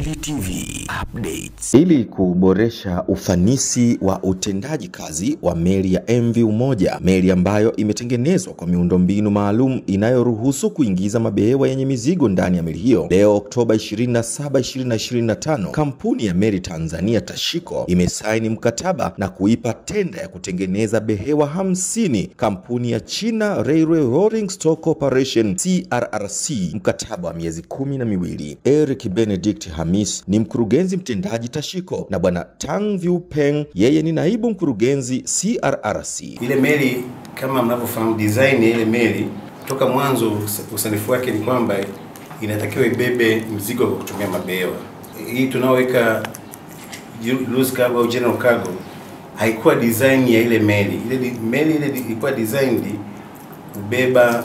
Meli TV Updates. Ili kuboresha ufanisi wa utendaji kazi wa meli ya MV Umoja, meli ambayo imetengenezwa kwa miundombinu maalum inayoruhusu kuingiza mabehewa yenye mizigo ndani ya meli hiyo, leo Oktoba 27, 2025, kampuni ya meli Tanzania Tashiko imesaini mkataba na kuipa tenda ya kutengeneza behewa 50 kampuni ya China Railway Rolling Stock Corporation CRRC, mkataba wa miezi 12. Eric Benedict Hamis ni mkurugenzi mtendaji Tashiko na bwana Tang Viu Peng yeye ni naibu mkurugenzi CRRC. Ile meli kama mnavyofahamu, design ya ile meli toka mwanzo usanifu wake ni kwamba inatakiwa ibebe mzigo kwa kutumia mabehewa. Hii tunaoweka loose cargo au general cargo haikuwa design ya ile meli. Ile meli ile ilikuwa designed kubeba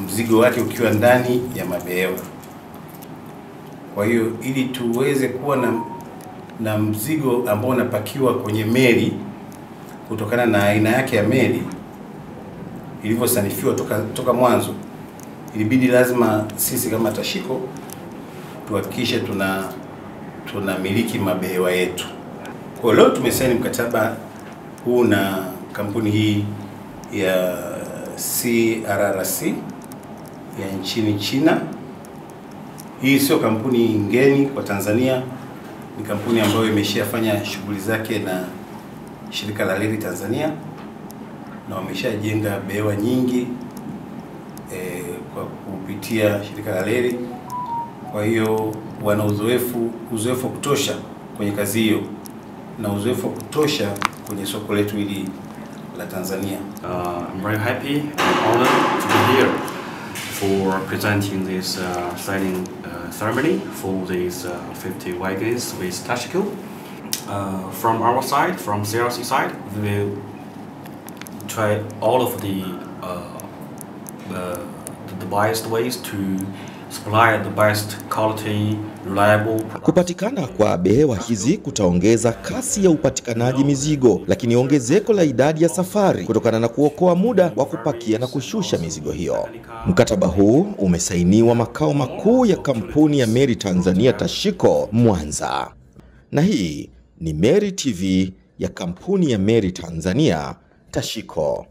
mzigo wake ukiwa ndani ya mabehewa. Kwa hiyo ili tuweze kuwa na mzigo ambao unapakiwa kwenye meli kutokana na aina yake ya meli ilivyosanifiwa toka mwanzo, ilibidi lazima sisi kama Tashiko tuhakikishe tunamiliki mabehewa yetu. Kwa leo tumesaini mkataba huu na kampuni hii ya CRRC ya nchini China. Hii sio kampuni ngeni kwa Tanzania, ni kampuni ambayo imeshafanya shughuli zake na shirika la reli Tanzania na wameshajenga behewa nyingi kwa kupitia shirika la reli. Kwa hiyo wana uzoefu wa kutosha kwenye kazi hiyo na uzoefu wa kutosha kwenye soko letu hili la Tanzania. I'm very happy and honored to be here for presenting this signing ceremony for these 50 wagons with Tashiko. From our side, from CRC side, we will try all of the best ways to supply the best quality, reliable. Kupatikana kwa behewa hizi kutaongeza kasi ya upatikanaji mizigo, lakini ongezeko la idadi ya safari kutokana na kuokoa muda wa kupakia na kushusha mizigo hiyo. Mkataba huu umesainiwa makao makuu ya kampuni ya meli Tanzania Tashiko, Mwanza. Na hii ni Meli TV ya kampuni ya meli Tanzania Tashiko.